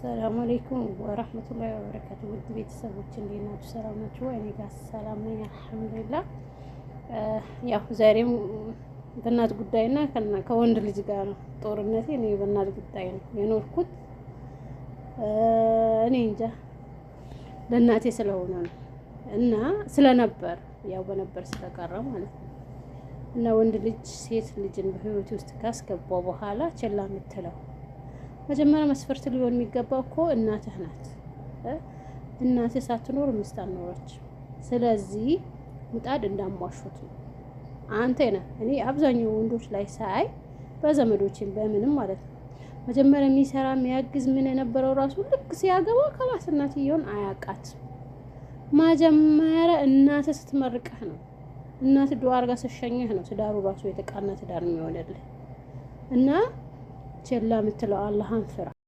السلام عليكم ورحمة الله وبركاته። ውድ ቤተሰቦች እንዴት ናችሁ? ሰላም ናችሁ? እኔ ጋር ሰላም ነኝ الحمد لله። ያው ዛሬም በእናት ጉዳይና ከወንድ ልጅ ጋር ነው ጦርነቴ። እኔ በእናት ጉዳይ ነው የኖርኩት። እኔ እንጃ ለእናቴ ስለሆነ ነው እና ስለነበር ያው በነበር ስለቀረ ማለት ነው። እና ወንድ ልጅ ሴት ልጅን በህይወት ውስጥ ካስገባው በኋላ ችላ የምትለው፣ መጀመሪያ መስፈርት ሊሆን የሚገባው እኮ እናትህ ናት። እናትህ ሳትኖር ሚስት አልኖረች። ስለዚህ ምጣድ እንዳሟሹት ነው። አንተ ነህ። እኔ አብዛኛው ወንዶች ላይ ሳይ በዘመዶችን በምንም ማለት ነው፣ መጀመሪያ የሚሰራ የሚያግዝ ምን የነበረው ራሱ ልክ ሲያገባ خلاص እናትየውን አያውቃት። መጀመሪያ እናትህ ስትመርቅህ ነው፣ እናትህ ዱዓ አድርጋ ስትሸኝህ ነው ትዳሩ ራሱ የተቃና ትዳር የሚሆንልህ። እና ችላ የምትለው አላህን ፍራ።